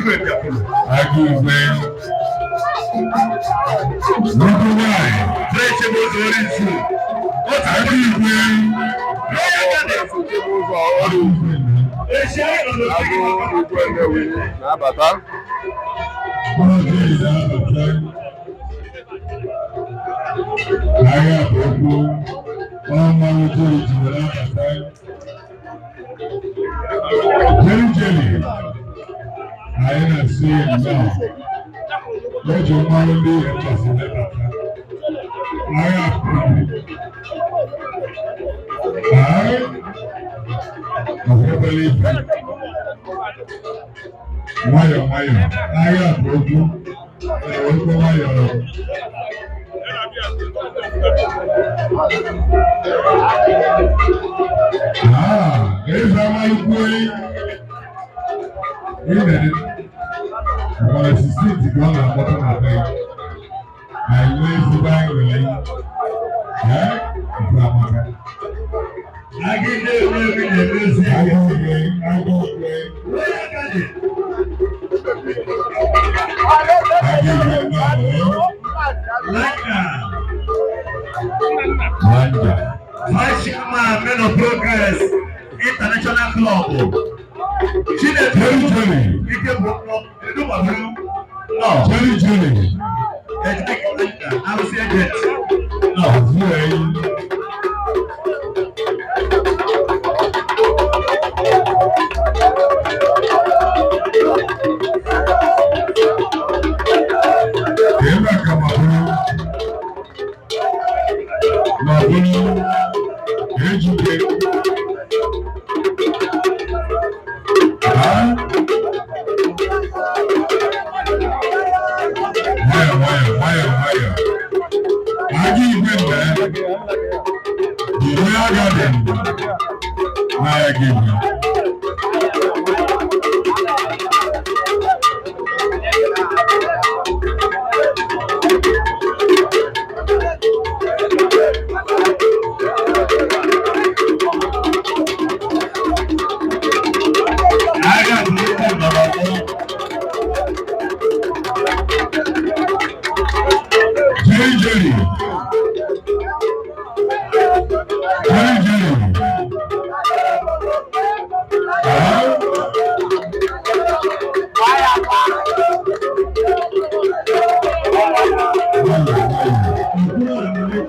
Agụ Igwe. Nnukwu nwanyị. Agụ Igwe. Ụzọ ọrụ Agụ Igwe Nnewi na-abata. Ọjọ́ na-abata. Ahịa bụ okwu ọma ojii ji were abata. Jeri jeri, anyị na-asị nnọọ. Eji mmanụ ndị echesi webata. Ahịa pụrụ. Anyị ọbụrụbele ife. Nwayọọ nwayọọ, ahịa bụ okwu. Ewekwa nwayọọ. Ah, eze amalukwu ị nwere 16 ka ọ na-akpọta na be ya. Anyị nwee ezigbo aṅụrị. Ee, nke amaka. Agide Nnewi na-emezi. Agụ igwe, agụ igwe, Royal Garden. Agụ igwe nnọọ. Langa. Lanja. Vice Chairman, Men of Progress International Club. Chinedu. Jerry Jerry. Ike bụ Edu Gbaburu. Nọ. Jerry Jerry. Ejike Langa, Arụsị Agent. Nọ. Ofu eyi. Ebe a ka ma bụrụ ejike. Ha? Nwayọ nwayọ nwayọ nwayọ. Agụ Igwe nne. The Royal Garden. N'ahịa gị igwe. Agha bụ okwu nọrọ ọgbọ. Jerry Jerry. Jerry.